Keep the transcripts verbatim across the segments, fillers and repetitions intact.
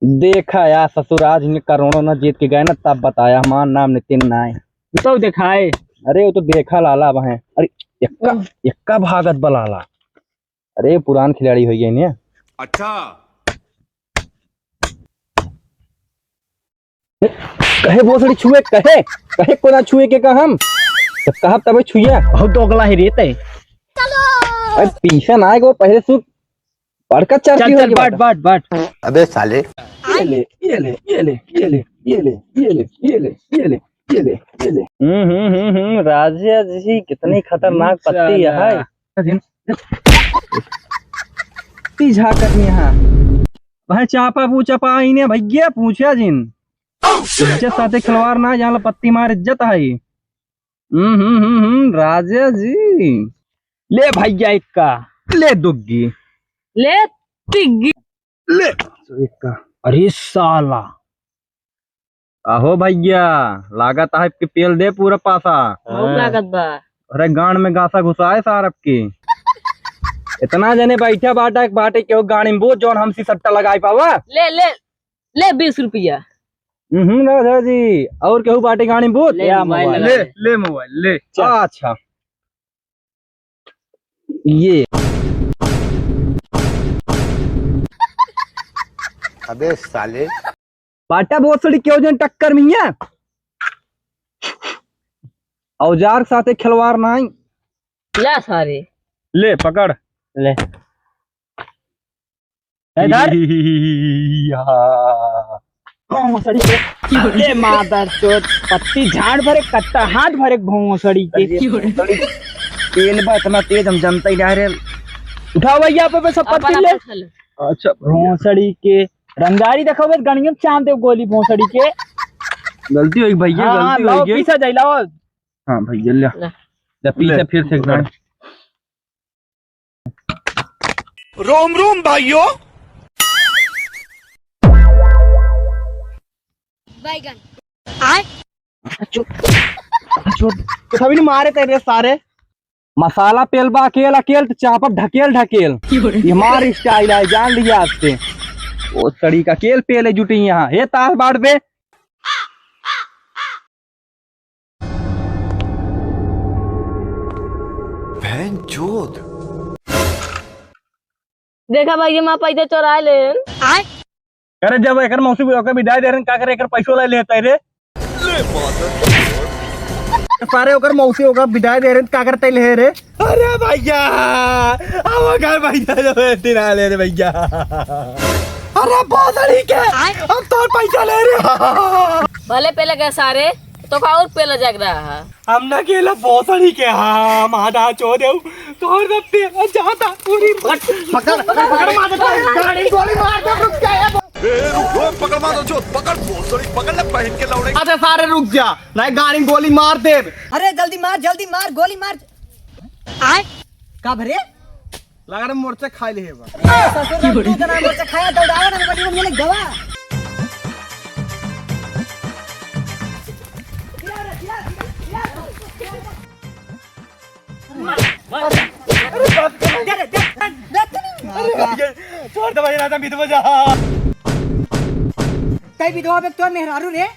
देखा यार ससुर, आज इनके करोड़ों न जीत के गए ना, तब बताया, हमार नाम नितिन नाय। तो देखाए। अरे वो तो देखा लाला अब हैं। अरे एक्का, एक्का भागत बा लाला। अरे पुरान खिलाड़ी होइ गए ने। अच्छा। कहे भोसड़ी छुए, कहे, कहे को ना छुए के का हम? तो कहब तबे छुए। बहुत दोगला है रे तै। अरे पीछे ना आए को पहले सु बड़का चल, चर्ची चल, होगी बाट, बाटा। बाट, बाट। अबे साले। ये ले, ये ले, ये ले, ये ले। हम्म, हम्म, हम्म, हम्म, राजा जी, कितनी खतरनाक पत्ती है। ती झाकत यहाँ। भाई चापा पूछा पा इन्हें भैया पूछा जिन। इज्जत साथे खिलवाड़ ना, यहाँ पत्ती मार इज्जत है। हम्म, हम्म, हम्म, हम्म, राजा जी। ले भैया इक्का, ले दुग्गी। ले तिग्गी। ले। इक्का। अरे साला। आहो भैया, लागत है कि पेल दे पूरा पासा। बहुत हाँ। लागत बा। अरे गांड में गासा घुसाए सार आपकी। इतना जने बैठा बाटा, बाटे केहू गाड़ी में बूझ जौन हमसी सट्टा लगाई पावा। ले, ले, ले बीस रुपया। हम्म, राजा जी, और केहू बाटे गाड़ी में बूझ? ले या मोबाइल। मोबाइल। ले, ले मोबाइल, ले। चल। अच्छा। ये। अबे साले। बाटा भोसड़ी केहू जन टक्कर में है। औजार के साथे खिलवाड़ नाई। ला सारे। ले पकड़। ले। इधर। या। भोसड़ी के। अरे मादर चोद, पत्ती झाड़ भरे, कट्टा हाथ भरे भोसड़ी के। अरे भोसड़ी। तेल बा इतना तेज, हम जनता ही ना रे। उठाओ भैया, आप पे सब अपन पत्ती ले। आप उठा ले। अच्छा। भोसड़ी के रंगदारी देखो बे, गणियम चांद देव गोली भोसड़ी के। गलती होई भैया, हाँ, गलती लाओ, होई गई। पीछा जाई, लाओ। हाँ भैया, ले। ले। ले, पीछे ले। फिर से एक बार। रोम रोम भाइयों। बैगन। आय। चुप। चुप। तो सभी ने मारे तेरे सारे। मसाला पेल बा अकेल अकेल, तो चापब ढकेल ढकेल। ये हमार style है, जान लिया आज से। वो सड़ी का केल पेले जुटी यहाँ। हे तास बाड़ बे। बहन चोद। देखा भाई, ये माँ पैसा चोराए लेन। करे जब एकर मौसी ओकर विदाई दे रहन, का करे एकर पैसो ले लेते रे? सारे ओकर मौसी ओकर विदाई दे रहन, का करते ले रे? अरे भैया, अब घर भैया जो है, दिन आ ले रे भैया। अरे भोसड़ी के, हम तोर पैसा ले रे। भले पेला गए सारे, तो का और पेला जाग रहा है। हम ना केला भोसड़ी के, हाँ, मादा चोदेव, तोर सब पेला जाता, पूरी पकड़, पकड़, पकड़, मार दे, गाड़ी गोली मार दे, रुक जा, ए, ए, रुक, रुक, पकड़, मार दे, चोद, पकड़, भोसड़ी, पकड़ ले, बहन के लौड़े। अरे सारे रुक जा, नहीं गाड़ी गोली मार दे। अरे जल्दी मार, जल्दी मार, गोली मार। आय? का भरे? लगा रे मोर्चा खाई ले बा। अरे ससुर, तू तना मोर्चा खाया, दौड़ावा ना, बड़ी बड़ी ले गवा। छोड़ दे भाई, राजा विधवा जा। कई विधवा बे तोर मेहरारू रे?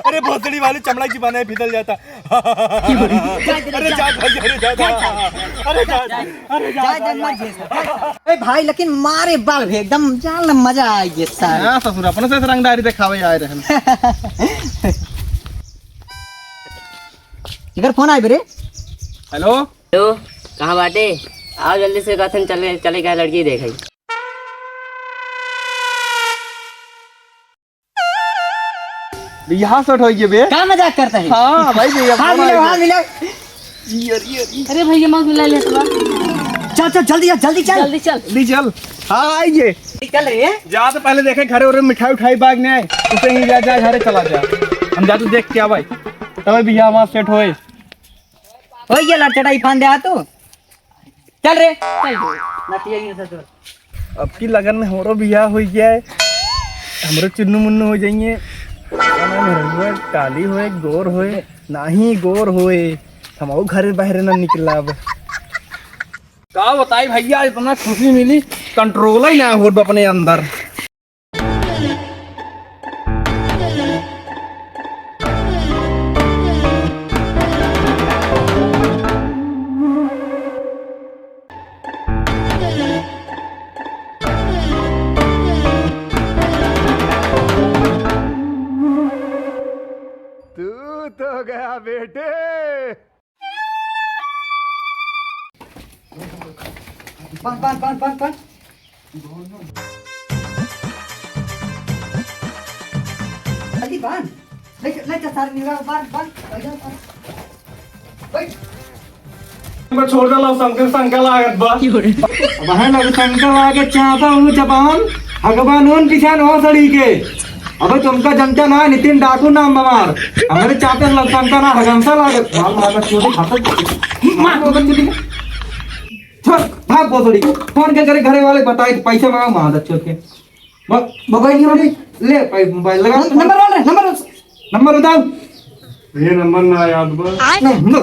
अरे भोसड़ी वाली चमड़ा की बने फिसल जाता। जा, जा, अरे जा। जा भाई, अरे जा, जा। जा, जा। अरे जा, जा, जा, जा, जा। मर गए सब। ए भाई, लेकिन मारे बाल भी एकदम जान ले मजा आ गया सारे। हाँ ससुर, अपने से रंगदारी दिखावे आए रहन। इधर फोन आए बे रे। हेलो। हेलो, कहाँ बाटे? आओ जल्दी से, कहते हैं चले, चले क्या लड़की देखे। बियाह सेट हो गए बे। का मजाक करता है? हाँ भाई, बियाह हाँ, फोन मिलो, आ हाँ, गया। मिलो। अरे भैया, मौसी मिला ले तो। चल, चल, जल्दी आ, जल्दी चल। जल्दी चल। जल्दी चल। हाँ, आइए। चल रही है। जा तो पहले देखे घरे और मिठाई उठाई बाग नहीं आए। उसे ही जा, जा, घरे चला जा। हम जा तो देख क्या भाई। तब बियाह वहाँ सेट होए। ओए, ये लड़चटाई फान दे आ तू। चल रे, चल। नतिया गिर ससुर। अब की लगन में हमरो बियाह हो गया है, हमरो चुन्नू मुन्नू हो जाइए। ना मेहरुआ काली होए, गोर होए, ना ही गोर होए, हम घर बाहर ना निकलब। का बताई भैया, इतना खुशी मिली, कंट्रोल ही ना हो अपने अंदर। हो गया बेटे। बांध, बांध, बांध, बांध, बांध। जल्दी बांध। ले, ले, ले, सारे निकाल, बांध, बांध। बैठ जा, बांध। बैठ। मैं छोड़ देला, शंकर शंकर लागत बा। अब है ना, शंकर लागे चाहता हूँ जबान, भगवान उन पिछान हो सड़ी के। अबे तुमका जनता ना, नितिन डाकू नाम हमार। हमारे चाहते लक्षण का ना, हगंसा लागत। मार, मार, चोटी खाता। मार, मार, चोटी। छोड़, भाग बोसड़ी। फोन के करे घरे वाले बताए कि पैसे मांगा, मार दे चोट के। म-, मोबाइल नहीं उठे। ले, भाई, मोबाइल लगा। नंबर वन रे, नंबर वन। नंबर बताओ। ये नंबर ना याद बा। नंबर, नंबर,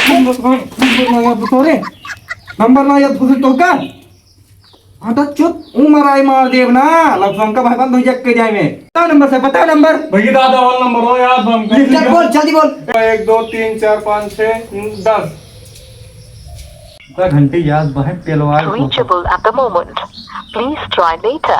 नंबर, नंबर ना याद बा तोरे। नंबर ना याद बा तो का? हाँ तो चुप, उमर आई मार देव ना, लफंग का भाई बंद हो जाए के जाए में। बता नंबर से, बता नंबर। भैया दादा वाला नंबर हो याद बा हमका। चल बोल, जल्दी बोल। एक, दो, तीन, चार, पाँच, छः, दस। आधा घंटे याद बहे पेलवार को। Reachable at the moment. Please try later.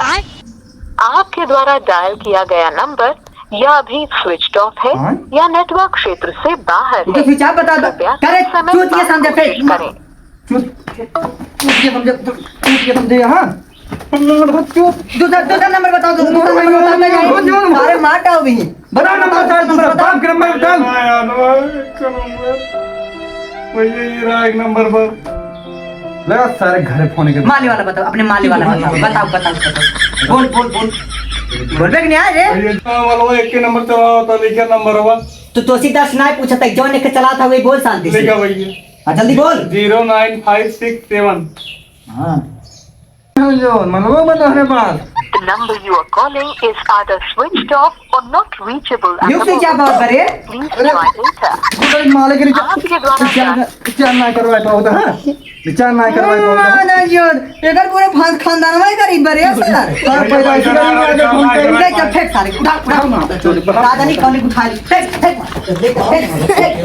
आपके द्वारा डायल किया गया नंबर या अभी स्विच ऑफ है हाँ? या नेटवर्क क्षेत्र से बाहर है। तो स्विच ऑफ बता दो। कृपया करे, समय तू ये समझे, कोशिश करें। चुप, चुप ये समझे, चुप ये समझे, हाँ? दूसरा, दूसरा नंबर बताओ, दूसरा नंबर बताओ, मैं जाऊँ। अरे मार डाओ भी। बड़ा नंबर, चार नंबर, बाप के नंबर बता। ना यार, भाई, एक नंबर। भैया, ये रहा एक नंबर पर। लगा सारे घरे फोन के। माले वाला बताओ, अपने माले वाला बताओ, बताओ, बताओ, बताओ। बोल, बोल, बोल। बोल बे कि नहीं आ रे? भैया, हाँ, वाला एक के नंबर चला होता, लेकर नंबर हुआ। तो, तो सीधा सुनाए पूछा था, जौन एक चला था, वही बोल शांति से। लेकर भैया। हाँ, जल्दी बोल। Zero nine five six seven। हाँ। जो मनवा बना है बात। The number you are calling is either switched off or not reachable at the moment. Please try later. अरे, मालिक रे, आपके द्वारा विचार ना, विचार ना करवाए पाओ तो, हाँ? विचार ना करवाए पाओ तो, हाँ? ना, ना, जो, एकर पूरे फान-, खानदान में गरीब बरे है, सर। सर, पैदा इसी गरीब में आके फोन कर ले, जब फेंक सारे, उठा, उठा, उठा, राजधानी कॉलोनी उठा ली, फेंक, फेंक, फेंक, फेंक।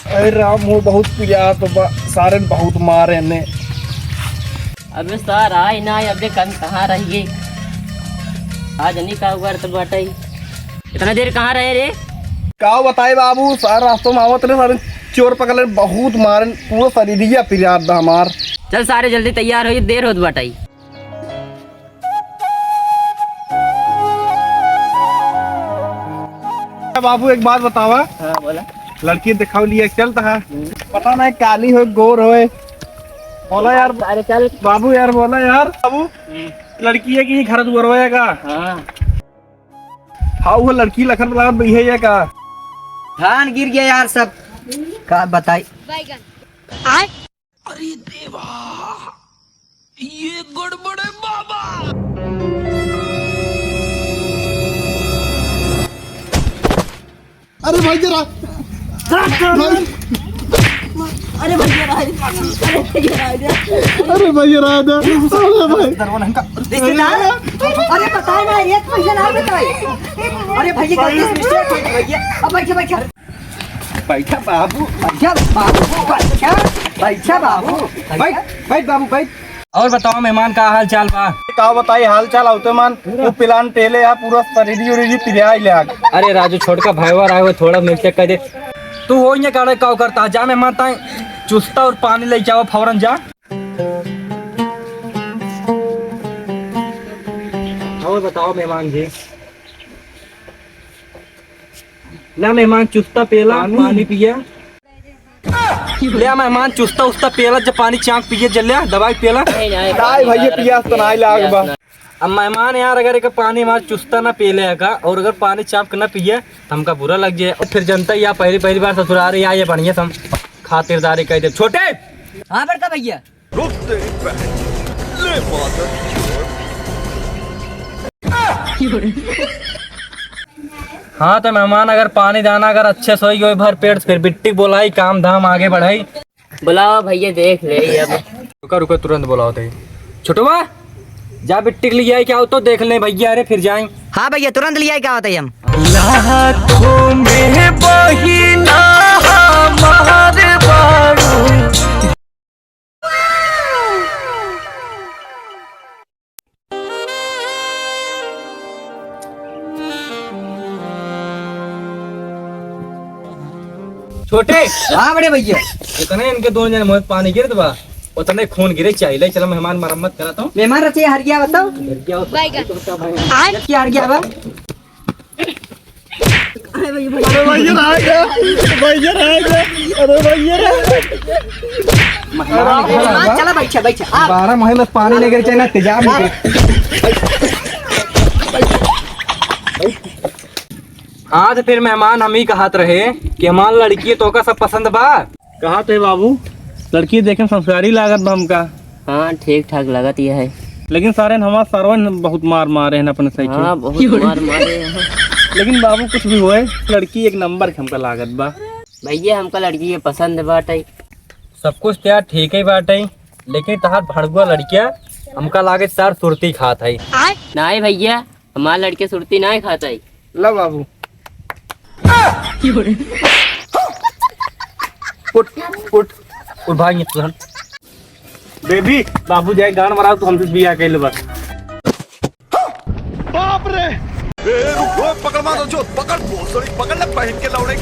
अरे राम हो, बहुत पिरात बा, सारे बहुत मारे ने। अबे सार आए ना, अबे कन कहाँ रहिए? आज नहीं का हुआ तो बटाई। इतना देर कहाँ रहे रे? का बताए बाबू, सार रास्तों में आवत रहे, सारे चोर पकड़ ले, बहुत मारे, पूरा शरीरिया पिरात बा हमार। चल सारे जल्दी तैयार हो, देर होत बटाई। बाबू, एक बात बतावा। हाँ, बोला। लड़की दिखाव लिया, चलता है। हम्म। पता नहीं, काली हो, गोर होए। बोला यार। अरे, चल। बाबू यार, बोला यार। बाबू, हम्म। लड़की है कि घर दुआर होएगा? हाँ। हाँ, वो लड़की लखन बुलावत बइहे ये का? धान गिर गया यार सब। का बताई? बैगन। आय? अरे देवा, ये गड़बड़ है बाबा। अरे भाई जरा, भाई। अरे भैया राय दे, अरे भैया राय दे। अरे भैया राय दे, अरे भाई। रिश्तेदार, अरे बताए ना, एक पैसा ना बताए। अरे भैया, गलती से mistake हो गई भैया। अब बैठे, बैठे। बैठा बाबू, बैठा बाबू, बैठा, बैठा बाबू, बैठ, बैठ बाबू, बैठ। और बताओ मेहमान, का हाल चाल बा? का बताई हाल चाल, आवते मान, वो पिलान टेले है, पूरा शरीर उरीर पिराई ले आग। अरे राजू, छोटका भाईवा रहा है, थोड़ा मिलके कह दे। तू हो ये काढ़े का करता, जा मेहमान ताई चुस्ता और पानी लेके आवा फौरन जा। और बताओ मेहमान जी। ला मेहमान, चुस्ता पेला, पानी। पानी पिया। ले मेहमान, चुस्ता उस्ता पेला, जब पानी चाँक पिए, जब ले दवाई पेला। नहीं, नहीं, काय भैया, पियास तो नाई लाग बा। अब मेहमान यार, अगर एक पानी हमार चुस्ता ना पेले का, और अगर पानी चाँक ना पिए, तो हमका बुरा लग जाए। और फिर जनता या पहली, पहली बार ससुराल आ रही है, ये बढ़िया से हम खातिरदारी कर दे। छोटे! हाँ बड़का भैया। रुक तेरी बहन। ले मादर। हाँ, तो मेहमान अगर पानी दाना अगर अच्छे से होई गयो भर पेट, फिर बिट्टी बोलाई, काम धाम आगे बढ़ाई। बुलाओ भैया, देख ले अब। रुका, रुका, तुरंत बुलाओ तो। छोटवा, जा बिट्टी के लिए आई क्या हो तो देख ले भैया, अरे फिर जाए। हाँ भैया, तुरंत ले आई क्या होता है हम। लाखों में बहिना हमार बारू। छोटे। हाँ बड़े भैया। जितने इनके दोनों जने मुँह पानी गिरत बा, उतने खून गिरे चाहिए। ले चला, मेहमान मरम्मत करा तो। मेहमान रचिया हर गया बताओ। हर गया बताओ। रचिया हर गया बा। अरे भैया, भैया, भैया, अरे भैया, अरे भैया। मेहमान, मेहमान, चला बैठा, बैठा। आप बारह महीने पानी नहीं गिरे चाहिए ना, तेजाब नहीं गिरे। हाँ, तो फिर मेहमान, हम ही कहत रहे कि हमार लड़की तोका सब पसंद बा। कहा थे बाबू, लड़की देखे में संस्कारी लागत बा हमका। हाँ, ठीक ठाक लागत ये है। लेकिन सारे हमार सरवन बहुत मार मारे हैं अपने साइकिल। हाँ, बहुत मार मारे हैं। लेकिन बाबू, कुछ भी होए, लड़की एक नंबर के हमका लागत बा। भैया, हमका लड़की ये पसंद बाटे। सब कुछ तो यार ठीक ही बाटे, लेकिन तहार भड़ुआ लड़किया हमका लागे तार सुरती खात है। नाहीं भैया, हमार लड़के सुरती नाहीं खात है। ला बाबू। उठ, उठ, उठ भाई, ये तुरंत। बेबी, बाबू जाए गान मराओ, तू हमसे बियाह कर ले बस। बाप रे। ए, रुक, रुक, पकड़ मार, जो, पकड़, भोसड़ी, पकड़ ले, बहन के लौड़े।